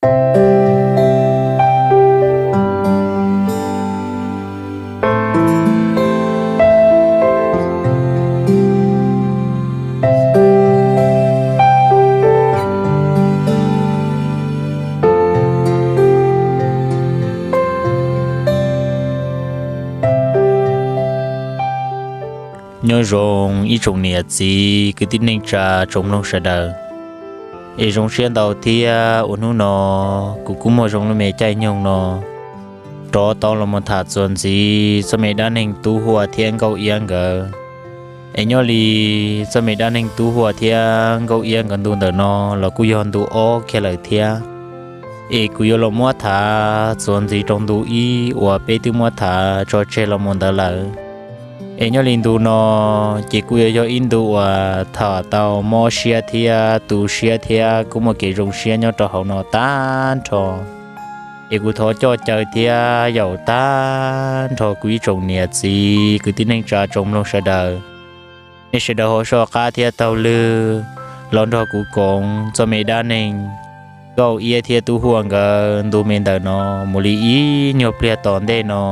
Nyob zoo ib tsoom niam txiv kwv tij neej tsa tsoom mloog sawv daws. Es zoo siab ntau thiab uas hnub no kuv kuj muaj zoo lub me caij nyoog no rov tau los mus tham txuas ntxiv txoj me dab neeg Tub Huaj thiab Nkauj Iab nkawd. Es nyob li txoj me dab neeg Tub Huaj thiab Nkauj Iab nkawd ntu ntawm no los kuj yog ntu ob kiag lawm thiab. Es kuv yuav los muab tham txuas ntxiv rau ntu ib uas peb twb muab tham tso tseg los mus ntawd lawm. Es nyob li ntu no ces kuj yuav yog ib ntu uas tham tau mob siab thiab tu siab thiab kuj muaj kev zoo siab nyob rau hauv no tag nrho. Es kuv thov coj caw thiab yaum tag nrho kuv ib tsoom niam txiv kwv tij neej tsa tsoom mloog sawv daws, nej sawv daws ho soj qab thiab taug lw los nrog kuv koom txoj me dab neeg Nkauj Iab thiab Tub Huaj nkawd ntu me ntawm no mus li ib nyuag pliag tom ntej no.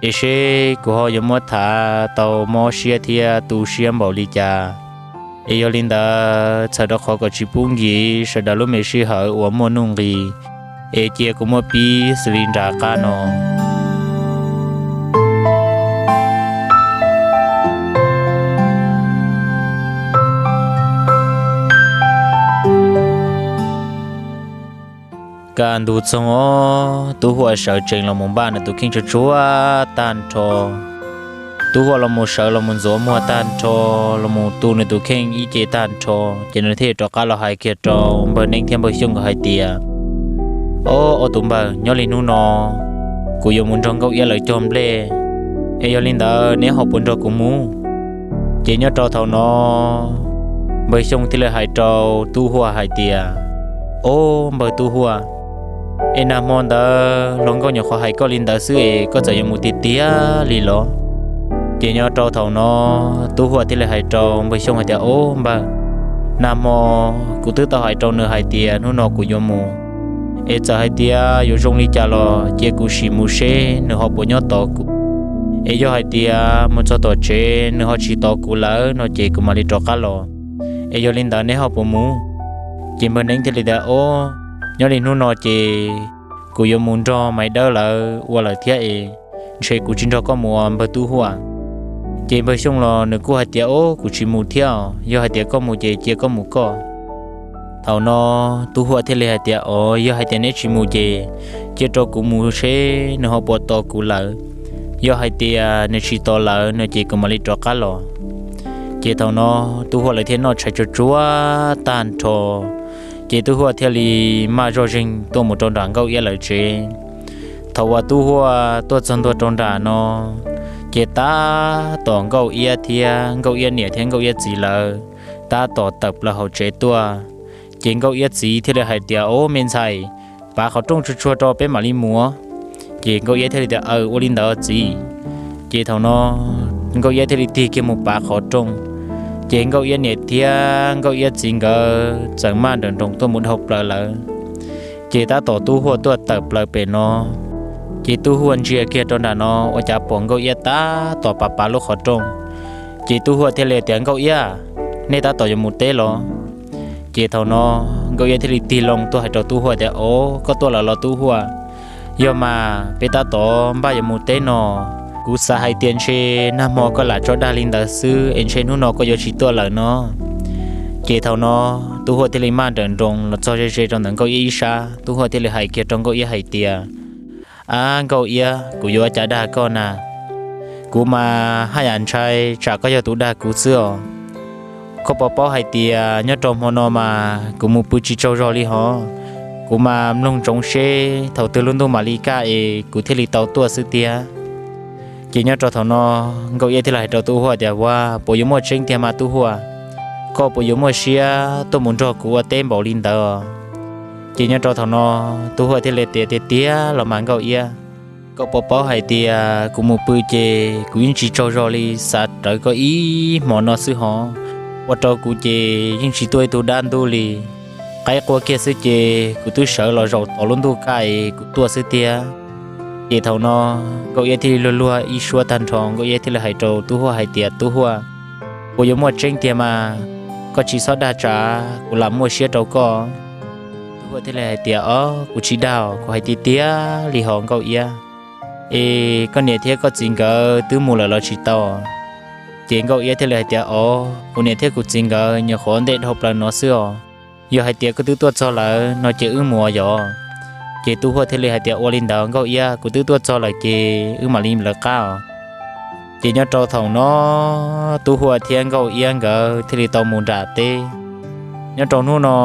Es seb kuv ho yuav muab tham tau mob siab thiab tu siab npaum li cas. Es yog li ntawd txhawm rau qhov kom tsis pub nkim sawv daws lub me sij hawm uas muaj nuj nqis, es cia kuv muab pib xws li nram qab no. Kaj ntug txoog os, Tub Huaj sawv tsees los mus npaj nws tus kheej tsuag tsuag tag nrho. Tub Huaj los mus sawv los mus ntxuav muag tag nrho, los mus tu nws tus kheej ib ce tag nrho, ces nws thiaj rov qab los hais kiag rau npawg Neeb thiab npawg Xyooj nkawd hais tias, Ob, ob tug npawg, nyob li hnub no kuv yuav mus nrog Nkauj Iab lawv cog nplej, es yog li ntawd neb ho puas nrog kuv mus? Ces nyob rau thaum no npawg Xyooj thiaj li hais rau Tub Huaj hais tias, Ob, npawg Tub Huaj, es nag hmo ntawd hluas nkauj nyuam qhuav hais koj li ntawd xwb es koj txawm yuav mus tiag tiag li los? Ces nyob rau thaum no Tub Huaj thiaj li hais rau npawg Xyooj hais tias, Ob npawg, nag hmo kuv twb tau hais rau nws hais tias hnub no kuv yuav mus, es txawm hais tias yuav zoo li cas los cia kuv sim mus seb nws ho puas nyob tos kuv. Es yog hais tias mus txog tom tsev nws ho tsis tos kuv lawm no ces kuv mam li rov qab los. Es yog li ntawd neb ho puas mus? Ces npawg Neeb thiaj li tias, Ob, nyob li hnub no ces kuv yuav mus nrog Maiv Dawb lawv ua lawm thiab es ntshe kuv tsis nrog koj mus os npawg Tub Huaj. Ces npawg Xyooj los nws kuj hais tias, Ob, kuv tsis mus thiab os, yog hais tias koj mus ces cia koj mus koj. Thaum no Tub Huaj thiaj li hais tias, Os, yog hais tias neb tsis mus ces cia rau kuv mus seb nws ho puas tos kuv lawm. Yog hais tias nws tsis tos lawm no ces kuv mam li rov qab los. Ces thaum no Tub Huaj lawv thiaj noj tshais tsuag tsuag tag nrho, ces Tub Huaj thiaj li maj zoj zeeg tuaj mus rau nram Nkauj Iab lawv tsev. Thaum uas Tub Huaj tuaj txog ntua rau nram no, ces tab tom Nkauj Iab thiab Nkauj Iab niam thiab Nkauj Iab txiv lawv tab tom tawm plaws hauv tsev tuaj. Ces Nkauj Iab txiv thiaj li hais tias, Ob, me ntxhais, pav qhov rooj tsuag tsuag rau peb mam li mus. Ces Nkauj Iab thiaj li tias, Aws, ua li ntawd txiv. Ces thaum no Nkauj Iab thiaj li tig kiag mus pav qhov rooj. Ces Nkauj Iab niam thiab Nkauj Iab txiv nkawd txawm maj nrawm nroos tuaj mus dhau plaws lawm. Ces tab tom Tub Huaj tuaj tawm plaws pem no, ces Tub Huaj ntsia kiag rau nram no ua cas pom Nkauj Iab tab tom pav pav lub qhov rooj. Ces Tub Huaj thiaj li tias, Nkauj Iab, nej tab tom yuav mus teb los? Ces thaum no Nkauj Iab thiaj li tig loo tuaj hais rau Tub Huaj tias, Ob, koj tuaj lawm los Tub Huaj? Yog mas, peb tab tom npaj yuav mus teb no. Kuv xav hais tias ntshe nag hmo koj lam tso dag li ntawd xwb es ntshe hnub no koj yuav tsis tuaj lawm no. Ces thaum no Tub Huaj thiaj li maj nrawm nroos los txog ze ze rau ntawm Nkauj Iab ib sab, Tub Huaj thiaj li hais kiag rau Nkauj Iab hais tias, Ab Nkauj Iab, kuv yuav ua cas dag koj na? Kuv mas haj yam ntshai tsam koj yog tus dag kuv xwb os. Koj puas paub hais tias nyob rau hmo no mas kuv mus pw tsis tsaug zog li hos. Kuv mas mloog ntsoov seb thaum twg lub ntuj mam li kaj es kuv thiaj li tau tuaj xwb tiag. Ces nyob rau thaum no Nkauj Iab thiaj li hais rau Tub Huaj tias, Ua, puas yuav muaj tseeb tiag mas Tub Huaj? Koj puas yuav muaj siab tuaj mus nrog kuv ua teb npaum li ntawd? Ces nyob rau thaum no Tub Huaj thiaj li tias, Tiag tiag los mas Nkauj Iab, koj puas paub hais tias kuv mus pw ces kuv yeej tsis tsaug zog li, xav rawv koj ib hmo no xwb hos. Ua rau kuv ces yeej tsis tuaj ib tug dab ntub li. qaib qua kiag xwb ces kuv twb sawv los zaum tom lub ntuj kaj es kuv tuaj xwb tiag. Ces thaum no Nkauj Iab thiaj li luag luag ib suab tag nrho, Nkauj Iab thiaj li hais rau Tub Huaj hais tias, Tub Huaj, puas yuav muaj tseeb tiag mas? Koj tsis txhob dag tsam kuv lam muaj siab rau koj. Tub Huaj thiaj li hais tias, Ob, kuv tsis dag, kuv hais tiag tiag li hos Nkauj Iab. Es koj niam thiab koj txiv nkawd twb mus lawm los tsis tau? Ces Nkauj Iab thiaj li hais tias, Ob, kuv niam thiab kuv txiv nkawd nyuam qhuav ua ntej dhau plaws no xwb os. Yog hais tias koj twb tuaj txog lawm no ces wb mus yom. Ces Tub Huaj thiaj li hais tias, Ua li ntawd Nkauj Iab, kuv twb tuaj txog lawm ces wb mam li lawv qab os. Ces nyob rau thaum no Tub Huaj thiab Nkauj Iab nkawd thiaj li tau mus nram teb. Nyob rau hnub no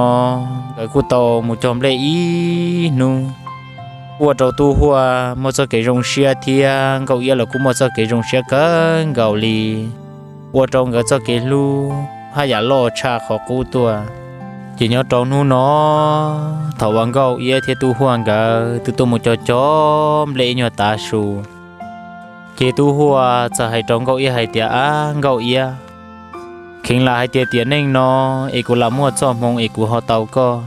nkawd kuj tau mus cog nplej ib hnub, ua rau Tub Huaj muaj txoj kev zoo siab thiab Nkauj Iab los kuj muaj txoj kev zoo siab kawg nkaus li, ua rau nkawd txoj kev hlub haj yam loj tshaj qhov qub tuaj. Ces nyob rau hnub no, thaum uas Nkauj Iab thiab Tub Huaj nkawd twb tuaj mus cog cog nplej ib nyuag tav su, ces Tub Huaj txawm hais rau Nkauj Iab hais tias, Ab Nkauj Iab, kheev lam hais tias tiam neej no es kuv lam muaj txoj hmoo es kuv ho tau koj,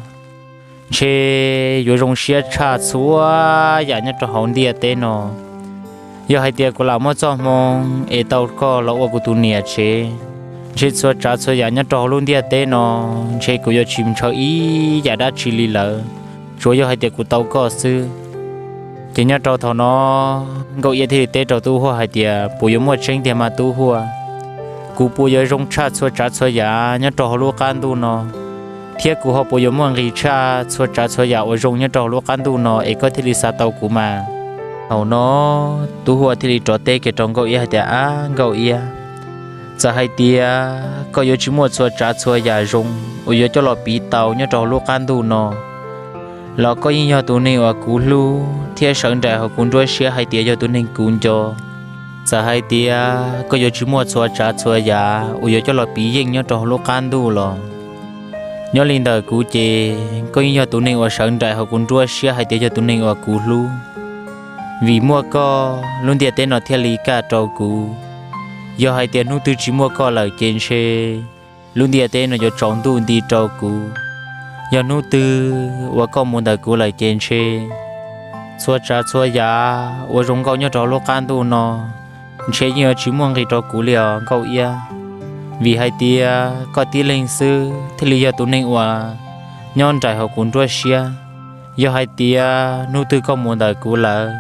ntshe yuav zoo siab tshaj txhua yam nyob rau hauv ntiaj teb no. Yog hais tias kuv lam muaj txoj hmoo es tau koj los ua kuv tus niam tsev, ntshe txhua tsav txhua yam nyob rau hauv lub ntiaj teb no, ntshe kuv yuav tsis ntshaw ib yam dab tsi li lawm, tsuav yog hais tias kuv tau koj xwb. Ces nyob rau thaum no Nkauj Iab thiaj li teb rau Tub Huaj hais tias, Puas yuav muaj tseeb tiag mas Tub Huaj? Kuv puas yuav zoo tshaj txhua tsav txhua yam nyob rau hauv lub qab ntuj no, thiab kuv ho puas yuav muaj nqis tshaj txhua tsav txhua yam uas zoo nyob rau hauv lub qab ntuj no es koj thiaj li xav tau kuv mas? Thaum no Tub Huaj thiaj li rov teb kiag rau Nkauj Iab hais tias, Ab Nkauj Iab, txawm hais tias koj yuav tsis muaj txhua tsav txhua yam zoo uas yuav coj los piv tau nyob rau hauv lub qab ntuj no los koj yeej yog tus neeg uas kuv hlub thiab sawv nraim hauv kuv nruab siab hais tias yog tus neeg kuv nco. Txawm hais tias koj yuav tsis muaj txhua tsav txhua yam uas yuav coj los piv yeej nyob rau hauv lub qab ntuj los, nyob li ntawm kuv ces koj yeej yog tus neeg uas sawv nraim hauv kuv nruab siab hais tias yog tus neeg uas kuv hlub. Vim muaj koj lub ntiaj teb no thiaj li kaj rau kuv. Yog hais tias hnub twg tsis muaj koj lawm ces ntshe lub ntiaj teb no yuav tsaus ntuj nti rau kuv. Yog hnub twg uas koj mus ntawm kuv lawm ces ntshe txhua tsav txhua yam uas zoo nkauj nyob rau lub qab ntuj no ntshe yeej yuav tsis muaj nqis rau kuv li os Nkauj Iab. Vim hais tias koj tib leeg xwb thiaj li yog tus neeg uas nyob nraim hauv kuv nruab siab. Yog hais tias hnub twg koj mus ntawm kuv lawm,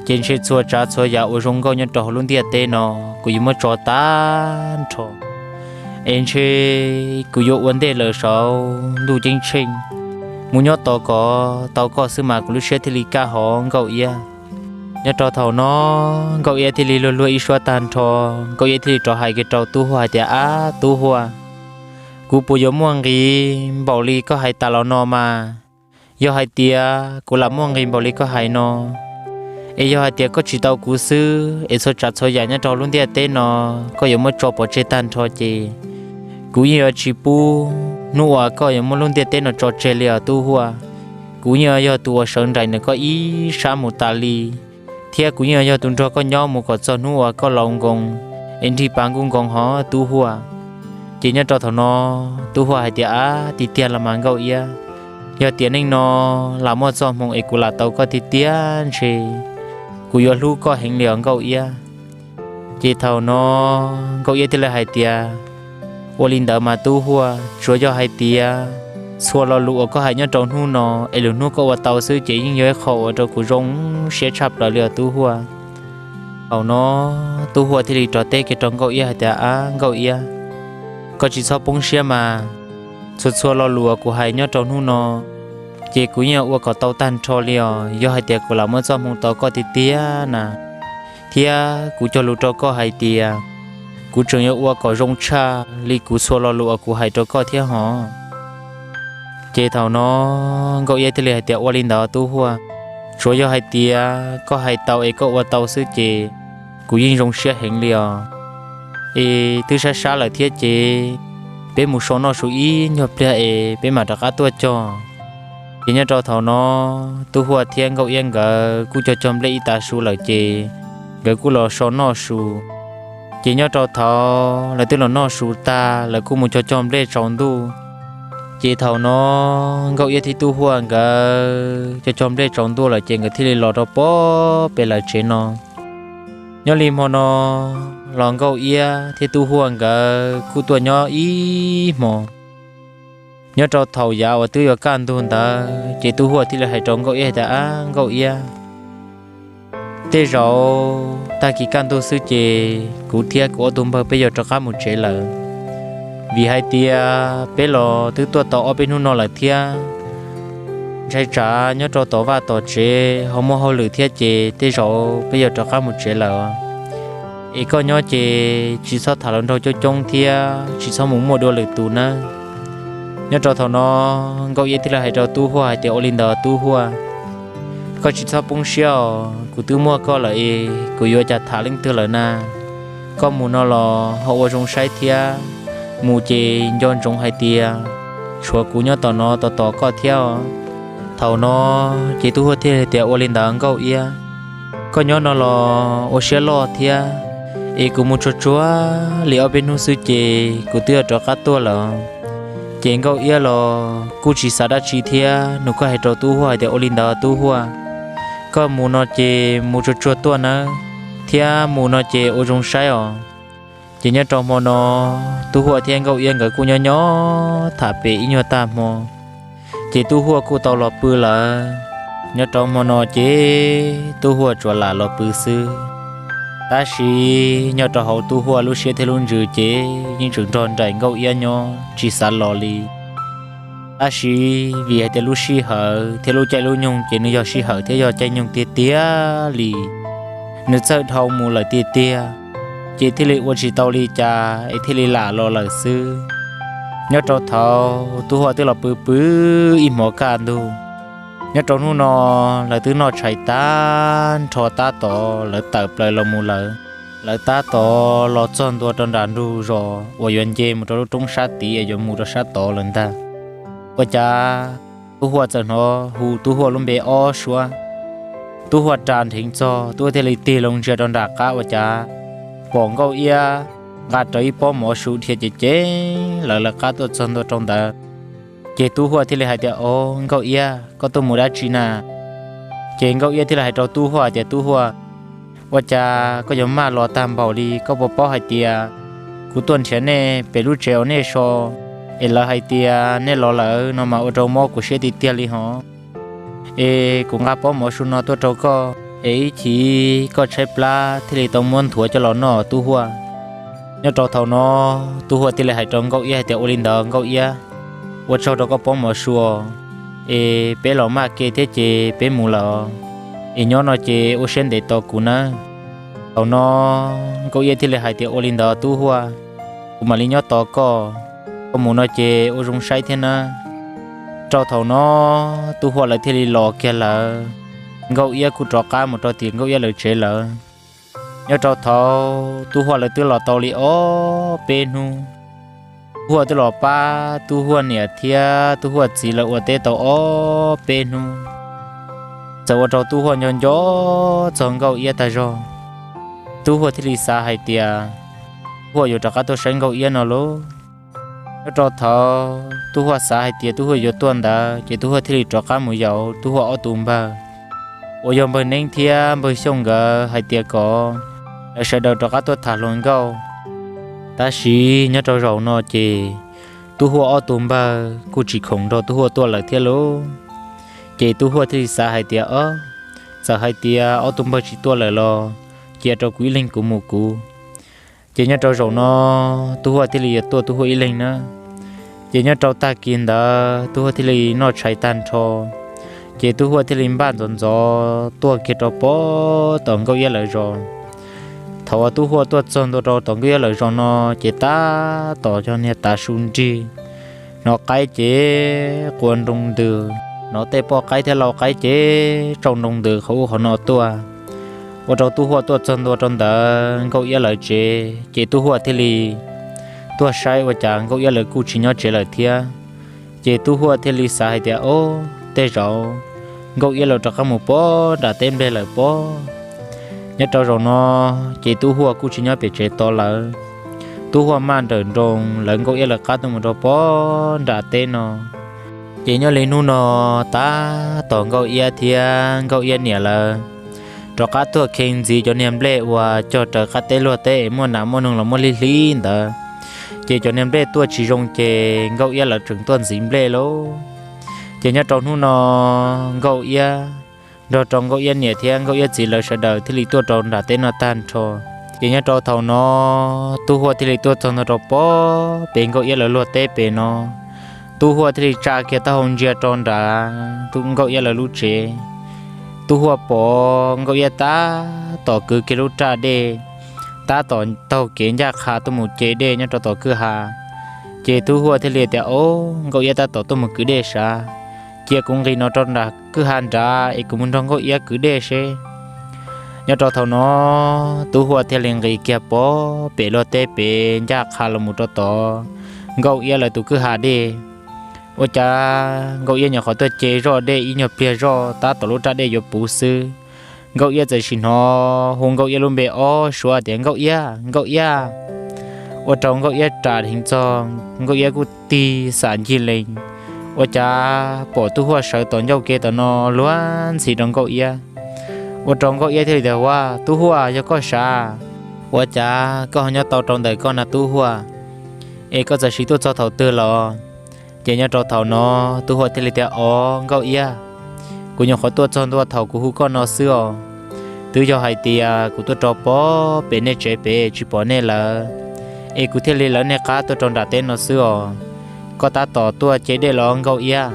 ces ntshe txhua tsav txhua yam uas zoo nkauj nyob rau hauv lub ntiaj teb no kuv yuav muab tso tag nrho. Es ntshe kuv yuav ua ntej lawm saum ntuj ceeb tsheej mus nyob tos kom tau koj xwb mas kuv lub siab thiaj li kaj hov Nkauj Iab. Nyob rau thaum no Nkauj Iab thiaj li luag luag ib suab tag nrho, Nkauj Iab thiaj li rov hais kiag rau Tub Huaj hais tias, Ab Tub Huaj, kuv puas yuav muaj nqis npaum li koj hais tas los no mas? Yog hais tias kuv lam muaj nqis npaum li koj hais no, es yog hais tias koj tsis tau kuv xwb es txhua tsav txhua yam nyob rau lub ntiaj teb no koj yuav muab tso pov tseg tag nrho ces kuv yeej yuav tsis pub hnub uas koj yuav muab lub ntiaj teb no tso tseg li os Tub Huaj. Kuv yeej yog tus uas sawv nraim ntawm koj ib sab mus tas li, thiab kuv yeej yog tus nrog koj nyob mus kom txog hnub uas koj laus nkoos es nrig pas nkuj nkoos hov Tub Huaj. Ces nyob rau thaum no Tub Huaj hais tias, Ab, tiag tiag los mas Nkauj Iab, yog tiam neej no lam muaj txoj hmoo es kuv lam tau koj tiag tiag ntshe kuv yuav hlub koj heev li os Nkauj Iab. Ces thaum no Nkauj Iab thiaj li hais tias, Ua li ntawd mas Tub Huaj, tsuav yog hais tias txhua lo lus uas koj hais nyob rau hnub no es lwm hnub koj ua tau xwb ces yeej yog ib qho ua rau kuv zoo siab tshaj plaws li os Tub Huaj. Thaum no Tub Huaj thiaj li rov teb kiag rau Nkauj Iab hais tias, Ab Nkauj Iab, koj tsis txhob poob siab mas. Txhua txhua lo lus uas kuv hais nyob rau hnub no ces kuv yeej ua kom tau tag nrho li os. Yog hais tias kuv lam muab txoj hmoo tau koj tiag tiag na, thiab kuv cog lus rau koj hais tias kuv tseem yuav ua kom zoo tshaj li kuv txhua lo lus uas kuv hais rau koj thiab hov. Ces thaum no Nkauj Iab thiaj li hais tias, Ua li ntawd Tub Huaj, tsuav yog hais tias koj hais tau es koj ua tau xwb ces kuv yeej zoo siab heev li os. Es twb sab sab lawm thiab ces peb mus so noj su ib nyuag pliag es peb mam rov qab tuaj cog. Ces nyob rau thaum no Tub Huaj thiab Nkauj Iab nkawd kuj cog cog nplej ib tav su lawm ces nkawd kuj los so noj su. Ces nyob rau thaum lawv twb los noj su tag, lawv kuj mus cog cog nplej tsaus ntuj, Ces thaum no Nkauj Iab thiab Tub Huaj nkawd cog cog nplej tsaus ntuj lawm ces nkawd thiaj li los rau pob pem lawv tsev no. Nyob li hmo no los Nkauj Iab thiab Tub Huaj nkawd kuj tuaj nyob ib hmo. Nyob rau thaum yav uas twb yuav kaj ntug ntawd ces Tub Huaj thiaj li hais rau Nkauj Iab tias, Ab Nkauj Iab, tej zaum tag kis kaj ntug xwb ces kuv thiab kuv ob tug npawg peb yuav rov qab mus tsev lawm, vim hais tias peb los twb tuaj tau ob peb hnub no lawm thiab. Ntshai tsam nyob rau tom vaj tom tsev ho muaj hauj lwm thiab ces tej zaum peb yuav rov qab mus tsev lawm. Es koj nyob ces tsis txhob tham hluas nraug coob coob thiab tsis txhob mus muaj dua lwm tus nawb. Nyob rau thaum no Nkauj Iab thiaj li hais rau Tub Huaj hais tias, Ua li ntawd Tub Huaj, koj tsis txhob poob siab os, kuv twb muaj koj lawm es kuv yuav cas tham leej twg lawm na. Koj mus no los ho ua zoo saib thiab, mus ces nco ntsoov hais tias tshuav kuv nyob tom no tos tos koj thiab os. Thaum no ces Tub Huaj thiaj tias, Ua li ntawd Nkauj Iab, koj nyob no los ua siab loj thiab, es kuv mus tsuag tsuag li ob peb hnub xwb ces kuv twb yuav rov qab tuaj lawm. Ces Nkauj Iab los kuj tsis xav dab tsi thiab nws kuj hais rau Tub Huaj hais tias, Ua li ntawd Tub Huaj, koj mus no ces mus tsuag tsuag tuaj nawb, thiab mus no ces ua zoo saib os. Ces nyob rau hmo no Tub Huaj thiab Nkauj Iab nkawd kuj nyob nyob tham pem ib nyuag tag hmo, ces Tub Huaj kuj tau los pw lawm. Nyob rau hmo no ces Tub Huaj tsuas lam los pw xwb. Tab sis nyob rau hauv Tub Huaj lub siab thiab lub ntsws ces yeej tseem nrog nraim Nkauj Iab nyob tsis xav los li. Tab sis vim hais tias lub sij hawm thiab lub caij lub nyoog ces nws yog sij hawm thiab yog caij nyoog tiag tiag li. Nws txawj dhau mus lawm tiag tiag, ces thiaj li ua tsis tau li cas es thiaj li lam los lawm xwb. Nyob rau thaum Tub Huaj twb los pw pw ib hmos kaj ntug, nyob rau hnub no lawv twb noj tshais tag nrho tab tom lawv tawm plaws los mus lawm. Lawv tab tom los txog ntua rau nram ntug zos uas yuav nce mus rau lub roob sab tid es yuav mus rau sab tod lawm ntag. Ua cas Tub Huaj txawm hnov hu Tub Huaj lub npe ob suab. Tub Huaj ras nrheev txog, Tub Huaj thiaj li tig loo ntsia rau nram qab ua cas pom Nkauj Iab nqa rawv ib pob mov su dhia ceev ceev lawv lawv qab tuaj txog ntua rau ntawd. Ces Tub Huaj thiaj li hais tias, Au Nkauj Iab, koj tuaj mus dab tsi na? Ces Nkauj Iab thiaj li hais rau Tub Huaj tias, Tub Huaj, ua cas koj yuav maj los tag npaum li? Koj puas paub hais tias kuv tuaj nrhiav nej pem lub tsev uas nej so, es lawv hais tias nej los lawm no mas ua rau mob kuv siab tiag tiag li hos. Es kuv nqa pob mov su no tuaj rau koj, es ib chim koj tshaib plab thiaj li tau muab nthuav coj los noj Tub Huaj. Nyob rau thaum no Tub Huaj thiaj li hais rau Nkauj Iab hais tias, Ua li ntawd Nkauj Iab, ua tsaug rau koj pob mov su, es peb los maj ke thiab ces peb mus lawm, es nyob no ces ua siab ntev tos kuv nawb. Thaum no Nkauj Iab thiaj li hais tias, Ua li ntawd Tub Huaj, kuv mam li nyob tos koj, koj mus no ces ua zoo saib thiab nawb. Rau thaum no Tub Huaj lawv thiaj li los kiag lawm, Nkauj Iab kuj rov qab mus rau tim Nkauj Iab lawv tsev lawm. Nyob rau thaum Tub Huaj lawv twb los tau li ob peb hnub, Tub Huaj twb los pab Tub Huaj niam thiab Tub Huaj txiv lawv ua teb tau ob peb hnub, txawm ua rau Tub Huaj nco nco txog Nkauj Iab tag zog. Tub Huaj thiaj li xav hais tias Tub Huaj yuav rov qab tuaj saib Nkauj Iab no lauj. Nyob rau thaum Tub Huaj xav hais tias Tub Huaj yuav tuaj ntawd ces Tub Huaj thiaj li rov qab mus yaum Tub Huaj ob tus npawg, uas yog npawg Neeb thiab npawg Xyooj nkawd hais tias kom lawv sawv daws rov qab tuaj tham hluas nkauj. Tab sis nyob rau zaum no ces Tub Huaj ob tus npawg kuj tsis khoom nrog Tub Huaj tuaj lawm thiab lauj. Ces Tub Huaj thiaj li xav hais tias, Ob, txawm hais tias ob tug npawg tsis tuaj lawm los cia rau kuv ib leeg kuv mus kuv. Ces nyob rau zaum no Tub Huaj thiaj li yuav tuaj Tub Huaj ib leeg na. Ces nyob rau tag kis ntawd Tub Huaj thiaj li noj tshais tag nrho, ces Tub Huaj thiaj li npaj ntxov ntxov tuaj kiag rau pem tom Nkauj Iab lawv zos. Thaum uas Tub Huaj tuaj txog ntua rau tom Nkauj Iab lawv zos no ces tab tom yog niag tav su nrig, hnov qaib ces qua nroo ntws, hnov tej poj qaib thiab lau qaib ces tsauj nroo ntws qhov ub qhov no tuaj. Ua rau Tub Huaj tuaj txog ntua rau ntawm Nkauj Iab lawv tsev ces Tub Huaj thiaj li tuaj saib ua cas Nkauj Iab lawv kuj tsis nyob tsev lawm thiab. Ces Tub Huaj thiaj li xav hais tias, Ob, tej zaum Nkauj Iab lawv rov qab mus pem nram teb nplej lawm pob. Nyob rau zaum no ces Tub Huaj kuj tsis nyob pem tsev tod lawm. Tub Huaj maj nrawm nroos lawv Nkauj Iab lawv qab tuaj mus rau pem nram teb no. Ces nyob li hnub no tab tom Nkauj Iab thiab Nkauj Iab niam lawv rov qab tuaj kheev ntxiv cov niag nplej uas cog raws qab teb luag teb es muaj nas muaj noog los muaj lig lig ntawd. Ces cov niag nplej tuaj tsis zoo ces Nkauj Iab lawv tseem tuaj ntxiv nplej lauj. Ces nyob rau hnub no Nkauj Iab nrog rau Nkauj Iab niam thiab Nkauj Iab txiv lawv sawv daws thiaj li tuaj rau nram teb no tag nrho. Ces nyob rau thaum no Tub Huaj thiaj li tuaj txog ntua rau pob pem Nkauj Iab lawv luag teb pem no. Tub Huaj thiaj li tsa kiag taub hau ntsia rau nram Nkauj Iab lawv lub tsev. Tub Huaj pom Nkauj Iab tab tom kwv kiag lub raj dej, tab tom taug kev ncaj qha tuaj mus ce dej nyob rau tom kwj ha. Ces Tub Huaj thiaj li tias, Ob, Nkauj Iab tab tom tuaj mus kwv dej sav. Cia kuv nqis no rau nram kwj ha nrad es kuv mus nrog Nkauj Iab kwv dej seb. Nyob rau thaum no Tub Huaj thiaj li nqis kiag pob pem luag teb pem ncaj qha los mus rau tom Nkauj Iab lawv tus kwj ha dej. Ua cas Nkauj Iab nyuam qhuav tuaj ce zoj dej ib nyuag pliag zoj tab tom lub raj dej yuav puv xwb, Nkauj Iab txawm sim hnov hu Nkauj Iab lub npe ob suab tias, Nkauj Iab, Nkauj Iab. Ua rau Nkauj Iab ras heev txog, Nkauj Iab kuj tig xam ncig lees, ua cas pom Tub Huaj sawv tom ncauj kev tom no luag ntxhi rau Nkauj Iab. Ua rau Nkauj Iab thiaj li tias, Huaj, Tub Huaj, yog koj sav? Ua cas koj ho nyob tau rau ntawm koj na Tub Huaj? Es koj txawm sim tuaj txog thaum twg los? Ces nyob rau thaum no Tub Huaj thiaj li tias, Ob, Nkauj Iab, kuv nyuam qhuav tuaj txog ntua thaum kuv hu koj no xwb os. Twb yog hais tias kuv tuaj rau pob pem nej tsev pem tsis pom nej lawm, es kuv thiaj li lawv nej qab tuaj rau nram teb no xwb os. Koj tab tom tuaj ce dej los Nkauj Iab?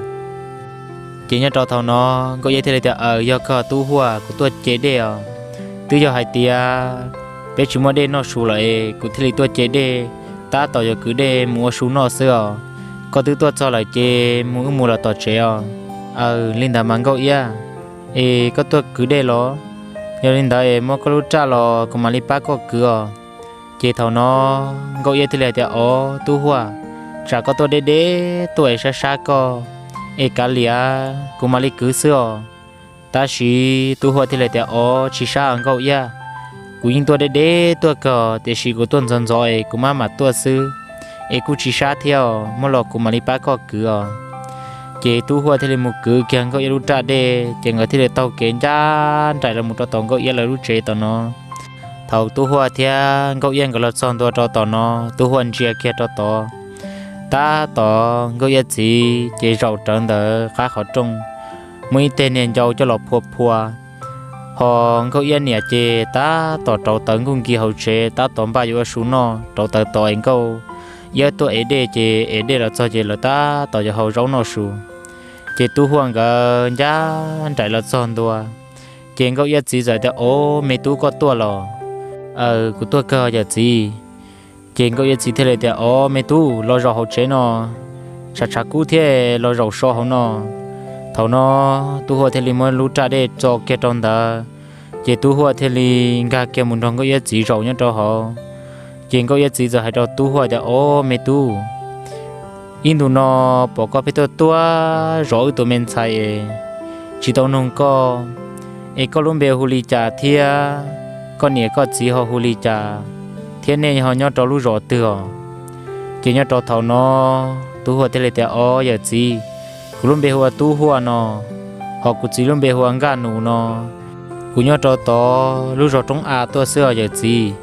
Ces nyob rau thaum no Nkauj Iab thiaj li tias, Aws, yog kawg Tub Huaj, kuv tuaj ce dej os. Twb yog hais tias peb tsis muaj dej noj su lawm es kuv thiaj li tuaj ce dej, tab tom yuav kwv dej mus ua su noj xwb os. Koj twb tuaj txog lawm ces mus wb mus los tom tsev os. Aws, li ntawd mas Nkauj Iab, es koj tuaj kwv dej los? Yog li ntawd es muab koj lub raj los kuv mam li pab koj kwv os. Ces thaum no Nkauj Iab thiaj li hais tias, Ob, Tub Huaj, tsam koj tuaj deb deb tuaj es sab sab koj, es kav liam, kuv mam li kwv xwb os. Tab sis Tub Huaj thiaj li tias, Ob, tsis sab os Nkauj Iab, kuv yeej tuaj deb deb tuaj kawg tiam sis kuv tuaj ntxov ntxov es kuv maj mam tuaj xwb, es kuj tsis sab thiab os, muab los kuv mam li pab koj kwv os. Ces Tub Huaj thiaj li mus kwv kiag Nkauj Iab lub raj dej ces nkawd thiaj li taug kev ncaj nraim los mus rau tom Nkauj Iab lawv lub tsev tom no. Thaum Tub Huaj thiab Nkauj Iab nkawd los txog ntua rau tom no, Tub Huaj ntsia kiag rau tod, tab tom Nkauj Iab txiv ces zaum rawv ntawm qab qhov rooj, muaj ib teg niag ncau coj los phua phua. Ho Nkauj Iab niam ces tab tom rauv taws nkuj nkis hauv tsev, tab tom npaj yuav ua su noj, rauv taws tos es Nkauj Iab tuaj ev dej ces ev dej los txog ces lawv tab tom yuav hau zaub noj su. Ces Tub Huaj nkawd ncaj nraim los txog ntua, ces Nkauj Iab txiv txawm tias, Ob, me tub, koj tuaj los? Aws, kuv tuaj kawg yawm txiv. Ces Nkauj Iab txiv thiaj li tias, Ob, me tub, los zaum hauv tsev no, tshav tshav kub thiab, los zaum so hauv no. Thaum no Tub Huaj thiaj li muab lub raj dej tso kiag rau ntawd, ces Tub Huaj thiaj li nkag kiag mus nrog Nkauj Iab txiv zaum nyob rau hauv. Ces Nkauj Iab txiv txawm hais rau Tub Huaj tias, Ob, me tub, ib ntus no pom koj pheej tuaj tuaj zov wb tus me ntxhais es tsis tau noog koj, es koj lub npe hu li cas thiab koj niam koj txiv ho hu li cas, thiab nej ho nyob rau lub zos twg os? Ces nyob rau thaum no Tub Huaj thiaj li tias, Ob, yawm txiv, kuv lub npe hu ua Tub Huaj no, ho kuv txiv lub npe hu ua Nkaj Nus no. Kuv nyob rau tod lub zos Roob A tuaj xwb os yawm txiv.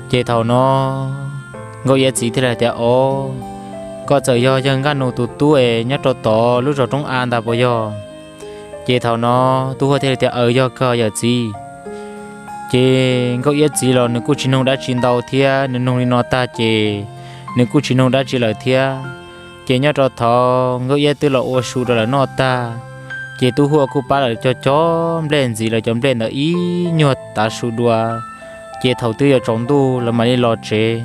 Ces thaum no Nkauj Iab txiv thiaj li hais tias, Ob, koj txawm yog yawg Nkaj Nus tus tub es nyob rau tod lub zos Roob A ntag puas yog? Ces thaum no Tub Huaj thiaj li tias, Aws, yog kawg yawm txiv. Ces Nkauj Iab txiv los nws kuj tsis noog dab tsi ntau thiab, nws noog li no tag ces nws kuj tsis noog dab tsi lawm thiab. Ces nyob rau thaum Nkauj Iab twb los ua su rau lawv noj tag, ces Tub Huaj kuj pab lawv cog cov nplej ntxiv lawv cov nplej ntawd ib nyuag tav su dua, ces thaum twb yuav tsaus ntuj lawv mam li los tsev.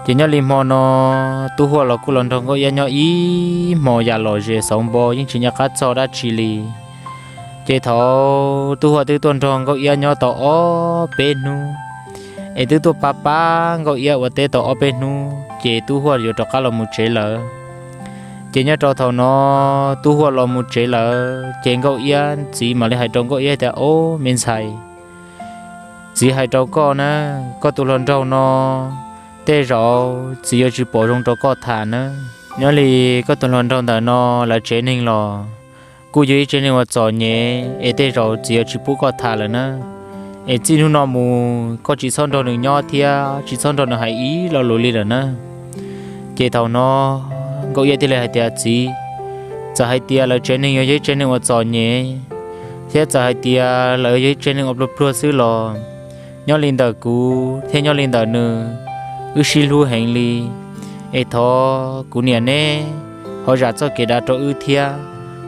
Ces nyob li hmo no Tub Huaj los kuj los nrog Nkauj Iab nyob ib hmo yam lom zem xauv npo yeej tsis nco qab txog dab tsi li. Ces thaum Tub Huaj twb tuaj nrog Nkauj Iab nyob tau ob peb hnub, es twb tuaj pab pab Nkauj Iab ua teb tau ob peb hnub ces Tub Huaj yuav rov qab los mus tsev lawm. Ces nyob rau thaum no Tub Huaj los mus tsev lawm ces Nkauj Iab txiv mam li hais rau Nkauj Iab tias, Ob, me ntxhais, txiv hais rau koj na, koj tus hluas nraug no tej zaum txiv yuav tsis pom zoo rau koj tham nawb. Nyob li koj tus hluas nraug ntawm no, lawv tsev neeg los kuj yog ib tsev neeg uas txom nyem es tej zaum txiv yuav tsis pub koj tham lawm na. Es txij hnub no mus koj tsis txhob nrog nws nyob thiab tsis txhob nrog nws hais ib lo lus li lawm na. Ces thaum no Nkauj Iab thiaj li hais tias, Txiv, txawm hais tias lawv tsev neeg yog ib tsev neeg uas txom nyem, thiab txawm hais tias lawv yog ib tsev neeg uas pluag pluag xwb los, nyob li ntawm kuv thiab nyob li ntawm nws, wb sib hlub heev li. Es thov kuv niam neb ho zam txoj kev dav rau wb thiab,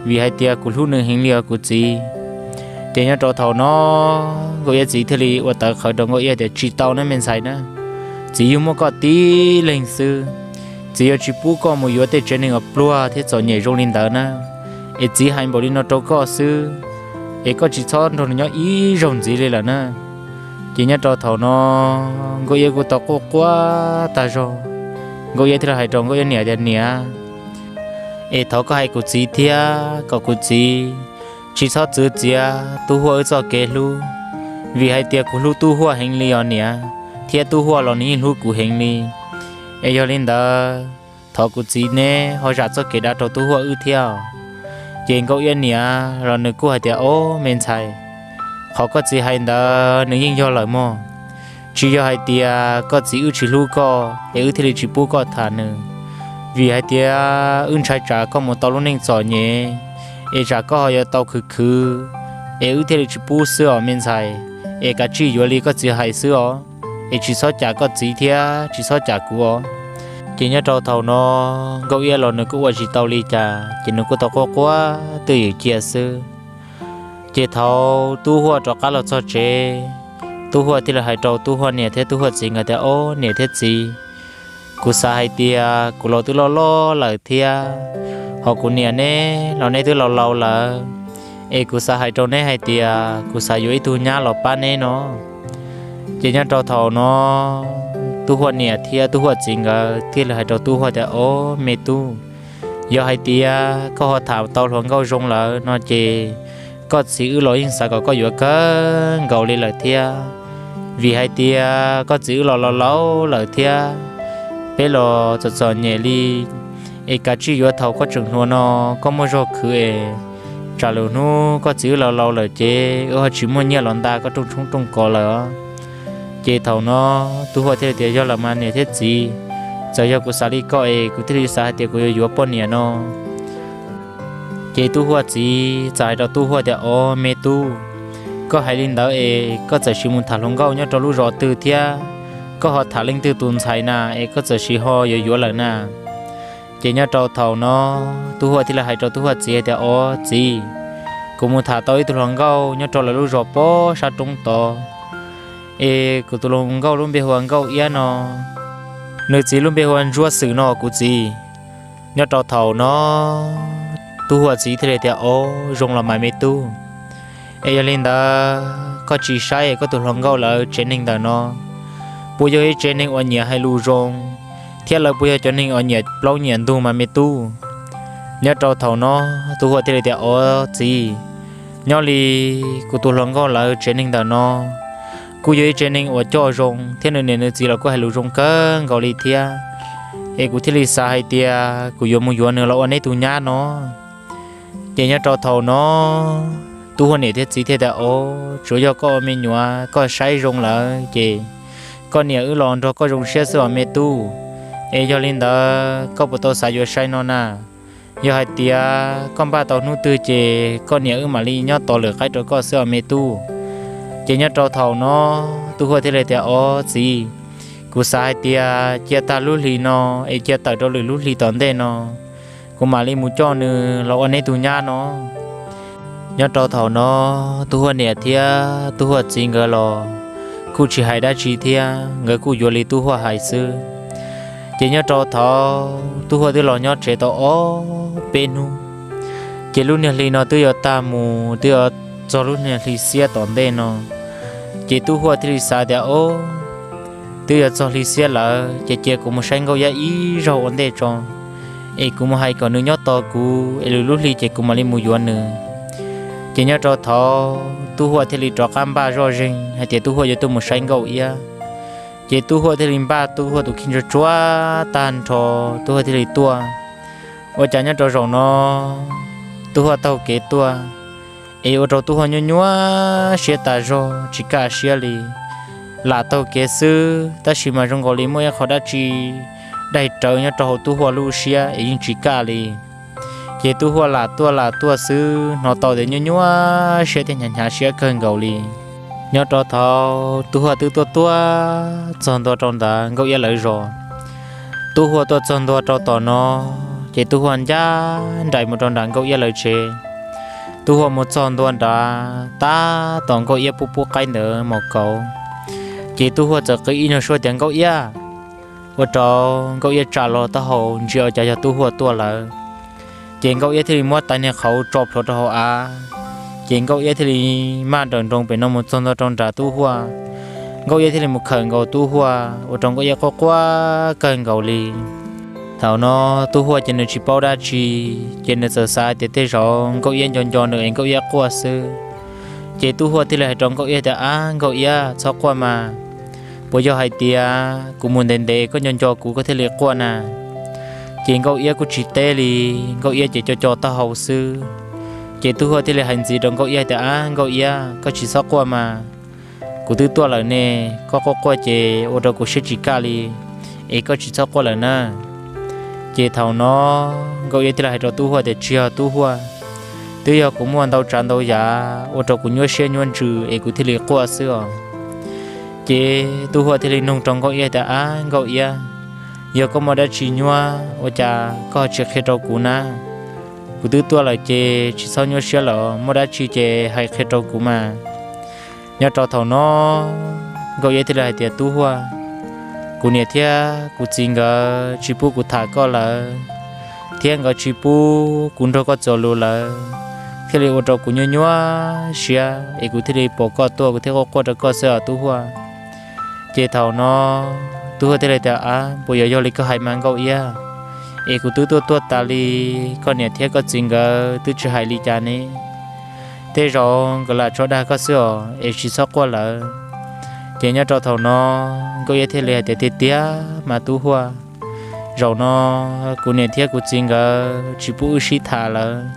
vim hais tias kuv hlub nws heev li os kuv txiv. Ces nyob rau thaum no Nkauj Iab txiv thiaj li ua tawv qhawv rau Nkauj Iab tias, Tsis tau na me ntxhais na, txiv yug muaj koj tib leeg xwb, txiv yuav tsis pub koj mus yuav tej tsev neeg uas pluag thiab txom nyem zoo li ntawd na. Es txiv hais npaum li no rau koj xwb, es koj tsis txhob nrog nws nyob ib zaug ntxiv li lawm na. Ces nyob rau thaum no Nkauj Iab kuj tau quaj quaj tag zog. Nkauj Iab thiaj li hais rau Nkauj Iab niam tias, Niam, es thov koj hais kuv txiv thiab kom kuv txiv tsis txhob txwv txiav Tub Huaj wb txoj kev hlub, vim hais tias kuv hlub Tub Huaj heev li os niam, thiab Tub Huaj los nws yeej hlub kuv heev li. Es yog li ntawd, thov kuv txiv neb ho zam txoj kev dav rau Tub Huaj wb thiab. Ces Nkauj Iab niam los nws kuj hais tias, Ob me ntxhais, qhov koj txiv hais ntawd nws yeej yog lawm mog. Tsis yog hais tias koj txiv wb tsis hlub koj es wb thiaj li tsis pub koj tham nws, vim hais tias wb ntshai tsam koj mus tau lub neej txom nyem, es tsam koj ho yuav tau khwv khwv, es wb thiaj li tsis pub xwb os me ntxhais. Es kav tsij yuav li koj txiv hais xwb os, es tsis txhob cam koj txiv thiab tsis txhob cam kuv os. Ces nyob rau thaum no Nkauj Iab los nws kuj ua tsis tau li cas, ces nws kuj tau quaj quaj twj ywm cia xwb. Ces thaum Tub Huaj rov qab los txog tsev, Tub Huaj thiaj li hais rau Tub Huaj niam thiab Tub Huaj txiv nkawd tias, Ob niam thiab txiv, kuv xav hais tias kuv los twb loj loj lawm thiab, ho kuv niam neb los neb twb laus laus lawm, es kuv xav hais rau neb hais tias kuv xav yuav ib tug nyab los pab neb no. Ces nyob rau thaum no Tub Huaj niam thiab Tub Huaj txiv nkawd thiaj li hais rau Tub Huaj tias, Ob me tub, yog hais tias koj ho tham tau hluas nkauj zoo lawm no ces koj txiv wb los yeej xav kom koj yuav kawg nkaus li lawm thiab, vim hais tias koj txiv wb los laus laus lawm thiab, peb los txom txom nyem li, es kav tsij yuav thaum koj tseem hluas no, koj muaj zog khwv es tsam lwm hnub koj txiv wb laus laus lawm ces wb ho tsis muaj nyiaj los nta koj rooj tshoob rooj kos lawm. Ces thaum no Tub Huaj thiaj li tias, Yog lawm mas niam thiab txiv, txawm yog kuv xav li koj es kuv thiaj li xav hais tias kuv yuav yuav poj niam no. Ces Tub Huaj txiv txawm hais rau Tub Huaj tias, Ob me tub, koj hais li ntawd es koj txawm sim mus tham hluas nkauj nyob rau lub zos twg thiab, koj ho tham leej twg tus ntxhais na es koj txawm sim ho yuav yuav lawm na? Ces nyob rau thaum no Tub Huaj thiaj li hais rau Tub Huaj txiv hais tias, Ob txiv, kuv mus tham tau ib tug hluas nkauj nyob rau lawv lub zos pob sab roob tod, es kuv tus hluas nkauj lub npe hu ua Nkauj Iab no, nws txiv lub npe hu ua Ntsuab Xwm no kuv txiv. Nyob rau thaum no Tub Huaj txiv thiaj li tias, Ob, zoo los mas me tub, es yog li ntawd koj tsis saib koj tus hluas nkauj lawv tsev neeg ntawm no puas yog ib tsev neeg uas nyiam hais lus zoo, thiab lawv puas yog cov neeg uas nyiam plaub nyiam ntug mas me tub? Nyob rau thaum no Tub Huaj thiaj li tias, Ob txiv, nyob li kuv tus hluas nkauj lawv tsev neeg ntawm no kuj yog ib tsev neeg uas coj zoo thiab nws niam nws txiv los kuj hais lus zoo kawg nkaus li thiab, es kuv thiaj li xav hais tias kuv yuav mus yuav nws los ua neb tus nyab no. Ces nyob rau thaum no Tub Huaj niam thiab txiv thiaj tias, Ob, tsuav yog koj ua me nyuam koj saib zoo lawm ces koj niam wb los nrog koj zoo siab xwb os me tub. Es yog li ntawd koj puas tau xav yuav sai no na? Yog hais tias koj npaj tau hnub twg ces koj niam wb mam li nyob tos lwm qaib rau koj xwb os me tub. Ces nyob rau thaum no Tub Huaj thiaj li tias, Ob txiv, kuv xav hais tias cia tag lub hli no es cia tawm rau lwm lub hli tom ntej no, kuv mam li mus coj nws los ua neb tus nyab no. Nyob rau thaum no Tub Huaj niam thiab Tub Huaj txiv nkawd los kuj tsis hais dab tsi thiab, nkawd kuj yuav li Tub Huaj hais xwb. Ces nyob rau thaum Tub Huaj twb los nyob tsev tau ob peb hnub, ces lub niag hli no twb yuav tag mus twb yuav txog lub niag hli xiab tom ntej no. Ces Tub Huaj thiaj li xav tias, Ob, twb yuav txog hli xiab lawm ces cia kuv mus saib Nkauj Iab ib zaug ua ntej tso, es kuv mus hais kom nws nyob tos kuv es lwm lub hli ces kuv mam li mus yuav nws. Ces nyob rau thaum Tub Huaj thiaj li rov qab npaj zoj zeeg hais tias Tub Huaj yuav tuaj mus saib Nkauj Iab. Ces Tub Huaj thiaj li npaj Tub Huaj tus khib ntsuag tsuab tag nrho, Tub Huaj thiaj li tuaj. Ua cas nyob rau zaum no Tub Huaj taug kev tuaj, es ua rau Tub Huaj nyuaj nyuaj siab tas zog tsis kaj siab li. Lam taug kev xwb tab sis mas zoo nkaus li muaj ib qho dab tsi daig rawv nyob rau hauv Tub Huaj lub siab es yeej tsis kaj li. Ces Tub Huaj lam tuaj lam tuaj xwb hnov tau tias nyuaj nyuaj siab thiab hnyav hnyav siab kawg nkaus li. Nyob rau thaum Tub Huaj twb tuaj tuaj txog ntua rau ntawm Nkauj Iab lawv zos, Tub Huaj tuaj txog ntua rau tom no, ces Tub Huaj ncaj nraim mus rau nram Nkauj Iab lawv tsev. Tub Huaj mus txog ntua nrad tab tom Nkauj Iab pub pub qaib ntawd mos kauv, ces Tub Huaj txawm qw ib nyuag suab tias Nkauj Iab, ua rau Nkauj Iab tsa los taub hau ntsia ua cas yog Tub Huaj tuaj lawm. Ces Nkauj Iab thiaj li muab tais niag qhauv tso plhuav rau hauv av, ces Nkauj Iab thiaj li maj nrawm nroos pem no mus txog ntua rau nram Tub Huaj. Nkauj Iab thiaj li mus khawm nkaus Tub Huaj ua rau Nkauj Iab quaj quaj kawg nkaus li. Thaum no Tub Huaj ces nws tsis paub dab tsi, ces nws txawm xav tias tej zaum Nkauj Iab nco nco nws es Nkauj Iab quaj xwb. Ces Tub Huaj thiaj li hais rau Nkauj Iab tias, Ab Nkauj Iab, txhob quaj mas, puas yog hais tias kuv mus ntev ntev koj nco nco kuv koj thiaj li quaj na? Ces Nkauj Iab kuj tsis teb li, Nkauj Iab ces co co taub hau xwb. Ces Tub Huaj thiaj li hais ntxiv rau Nkauj Iab tias, Ab Nkauj Iab, koj tsis txhob quaj mas, kuv twb tuaj lawm ne, koj quaj quaj ces ua rau kuv siab tsis kaj li, es koj tsis txhob quaj lawm na. Ces thaum no Nkauj Iab thiaj li hais rau Tub Huaj tias, Tsis yog Tub Huaj, twb yog kuv muaj ntau tsav ntau yam ua rau kuv nyuaj siab nyuaj ntsws es kuv thiaj li quaj xwb os. Ces Tub Huaj thiaj li nug rau Nkauj Iab tias, Ab Nkauj Iab, yog koj muaj dab tsi nyuaj ua cas koj ho tsis qhia rau kuv na? Kuv twb tuaj lawm ces tsis txhob nyuaj siab lawm, muaj dab tsi ces hais qhia rau kuv mas. Nyob rau thaum no Nkauj Iab thiaj li hais tias, Tub Huaj, kuv niam thiab kuv txiv nkawd tsis pub kuv tham koj lawm, thiab nkawd tsis pub kuv nrog koj txuas lus lawm, thiaj li ua rau kuv nyuaj nyuaj siab es kuv thiaj li pom koj tuaj kuv thiaj quaj quaj rau koj xwb os Tub Huaj. Ces thaum no Tub Huaj thiaj li tias, Ab puas yuav yog li koj hais mas Nkauj Iab, es kuv twb tuaj tuaj tas li, koj niam thiab koj txiv nkawd twb tsis hais li cas ne. Tej zaum nkawd lam tso dag koj xwb os es tsis txhob quaj lawm. Ces nyob rau thaum no Nkauj Iab thiaj li hais tias, Tiag tiag mas Tub Huaj, zaum no kuv niam thiab kuv txiv nkawd tsis pub wb sib tham lawm,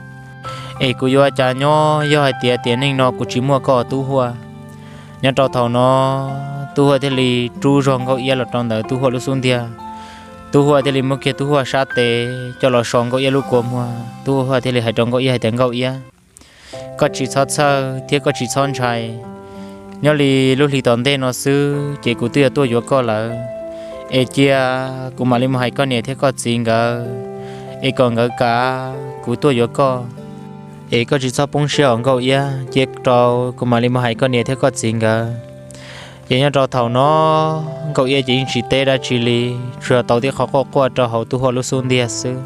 es kuv yuav cas nyob yog hais tias tiam neej no kuv tsis muaj koj Tub Huaj. Nyob rau thaum no Tub Huaj thiaj li rub zog Nkauj Iab los rau ntawm Tub Huaj lub xub ntiag. Tub Huaj thiaj li muab kiag Tub Huaj sab tes coj los so Nkauj Iab lub kua muag. Tub Huaj thiaj li hais rau Nkauj Iab hais tias, Nkauj Iab, koj tsis txhob txhawj thiab koj tsis txhob ntshai. Nyob li lub hli tom ntej no xwb ces kuv twb yuav tuaj yuav koj lawm. Es cia kuv mam li mus hais koj niam thiab koj txiv nkawd, es kom nkawd kam kuv tuaj yuav koj. Es koj tsis txhob poob siab os Nkauj Iab, cia rau kuv mam li mus hais koj niam thiab koj txiv nkawd. Ces nyob rau thaum no Nkauj Iab ces yeej tsis teb dab tsi li, tsuas yog tau tib qho quaj quaj rau hauv Tub Huaj lub xub ntiag xwb.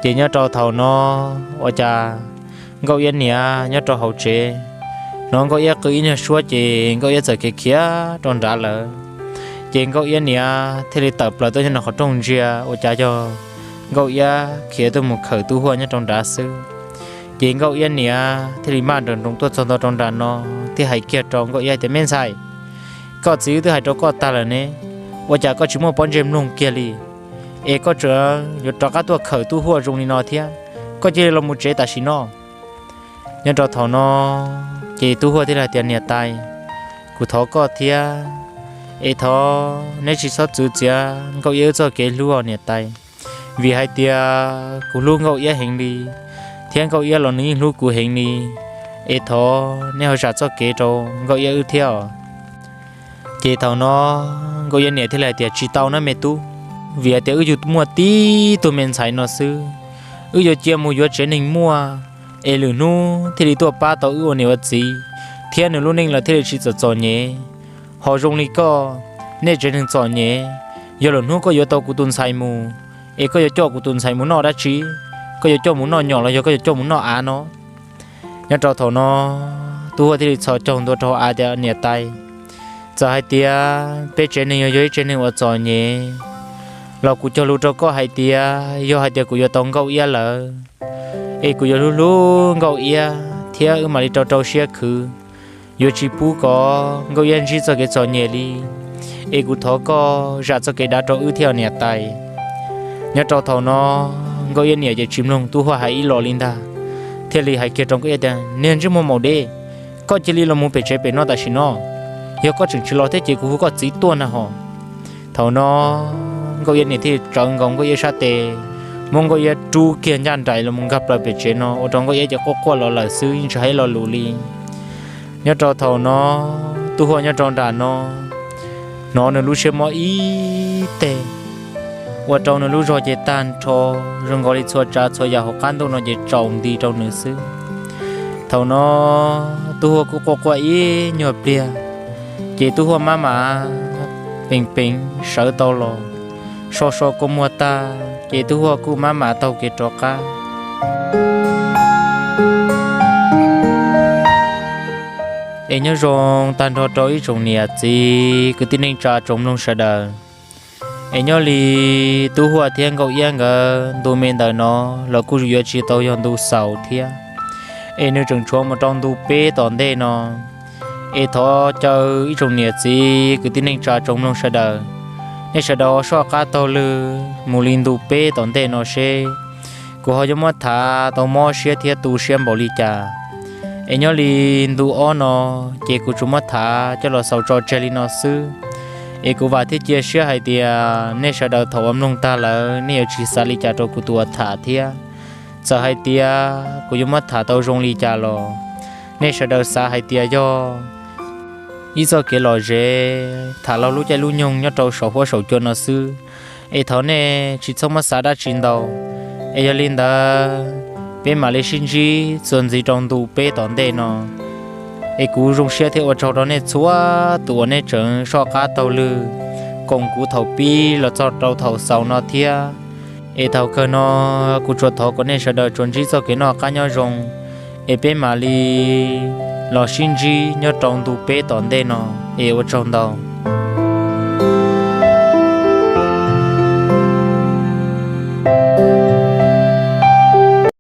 Ces nyob rau thaum no ua cas Nkauj Iab niam nyob rau hauv tsev, hnov Nkauj Iab qw ib nyuag suab ces Nkauj Iab txawm khiav khiav rau nrad lawm. Ces Nkauj Iab niam thiaj li tawm plaws tuaj nyob nram qhov rooj ntsia ua cas yog Nkauj Iab khiav tuaj mus khawm Tub Huaj nyob rau nrad xwb. Ces Nkauj Iab niam thiaj li maj nrawm nroos tuaj txog ntua rau nram no, thiaj hais kiag rau Nkauj Iab tias, Me ntxhais, koj txiv twb hais rau koj tag lawm ne, ua cas koj tsis muaj pob ntseg mloog kiag li, es koj tseem yuav rov qab tuaj khawm Tub Huaj zoo li no thiab? Koj cia li los mus tsev tam sim no. Nyob rau thaum no ces Tub Huaj thiaj li hais tias, Niam tais, kuv thov koj thiab, es thov neb tsis txhob txwv txiav Nkauj Iab wb txoj kev hlub os niam tais, vim hais tias kuv hlub Nkauj Iab heev li, thiab Nkauj Iab los nws yeej hlub kuv heev li, es thov neb ho zam txoj kev rau Nkauj Iab wb thiab os. Ces thaum no Nkauj Iab niam thiaj li hais tias, Tsis tau na me tub, vim hais tias wb yug muaj tib tug me ntxhais no xwb, wb yuav cia mus yuav tsev neeg muaj, es lwm hnub thiaj li tuaj pab tau wb ua niam ua txiv, thiab nws lub neej los thiaj li tsis txom txom nyem. Ho zoo li koj, nej tsev neeg txom nyem, yog lwm hnub koj yuav tau kuv tus ntxhais mus, es koj yuav coj kuv tus ntxhais mus noj dab tsi? Koj yuav coj mus noj nyom los yog koj yuav coj mus noj av no? Nyob rau thaum no Tub Huaj thiaj li txhos caug ntua rau hauv av tias, Niam tais, txawm hais tias peb tsev neeg yog yog ib tsev neeg uas txom nyem los kuv cog lus rau koj hais tias yog hais tias kuv yuav tau Nkauj Iab lawm, es kuv yuav hlub hlub Nkauj Iab thiab wb mam li rau rau siab khwv, yuav tsis pub kom Nkauj Iab ntsib txoj kev txom nyem li. Es kuv thov koj zam txoj kev dav rau wb thiab niam tais. Nyob rau thaum no Nkauj Iab niam ces tsis mloog Tub Huaj hais ib los li ntag, thiaj li hais kiag rau Nkauj Iab tias, Niag ntsej muag maum dev, koj cia li los mus pem tsev pem no tam sim no. Yog koj tseem tsis los thiab ces kuv hu koj txiv tuaj na hos. Thaum no Nkauj Iab niam thiaj tsawv nkaus Nkauj Iab sab tes, muab Nkauj Iab rub kiag ncaj nraim los mus nkag plaws pem tsev no, ua rau Nkauj Iab ces quaj quaj los lawm xwb, yeej tsis hais lo lus li. Nyob rau thaum no, Tub Huaj nyob rau nram no hnov nws lub siab mob ib teg, ua rau nws lub zog ces tag nrho, zoo nkaus li txhua tsav txhua yam hauv qab ntuj no ces tsaus nti rau nws xwb. Thaum no Tub Huaj kuj quaj quaj ib nyuag pliag, ces Tub Huaj maj mam peev peev sawv tau los, so so kua muag tag ces Tub Huaj kuj maj mam taug kev rov qab. Es nyob zoo tag nrho rau ib tsoom niam txiv kwv tij neej tsa tsoom mloog sawv daws. Es nyob li Tub Huaj thiab Nkauj Iab nkawd ntu me ntawm no los kuj yuav tsis tau yog ntu xaus thiab, es nws tseem tshuav mus rau ntu peb tom ntej no. Es thov caw ib tsoom niam txiv kwv tij neej tsa tsoom mloog sawv daws, nej sawv daws ho soj qab taug lw mus li ntu peb tom ntej no seb kuv ho yuav muab tham tau mob siab thiab tu siab npaum li cas. Es nyob li ntu ob no ces kuv tsuas muab tham coj los xaus tso tseg li no xwb. Es kuv vam thiab cia siab hais tias nej sawv daws thaum uas mloog tag lawm nej yuav tsis xav li cas rau kuv tus uas tham thiab. Txawm hais tias kuv yuav muab tham tau zoo li cas los nej sawv daws xav hais tias yog ib txoj kev lom zem tham laug lub caij lub nyoog nyob rau saum huab saum cua no xwb. Es thov nej tsis txhob muab xav dab tsi ntau. Es yog li ntawd peb mam li sib ntsib txuas ntxiv rau ntu peb tom ntej no. Es kuv zoo siab thiab ua tsaug rau nej txhua tus uas nej tseem soj qab taug lw koom kuv thaum pib los txog rau thaum xaus no thiab. Es thaum kawg no kuv tsuas thov kom nej sawv daws tsuas ntsib txoj kev noj qab nyob zoo, es peb mam li los sib ntsib nyob rau ntu peb tom ntej no. Es ua tsaug ntau.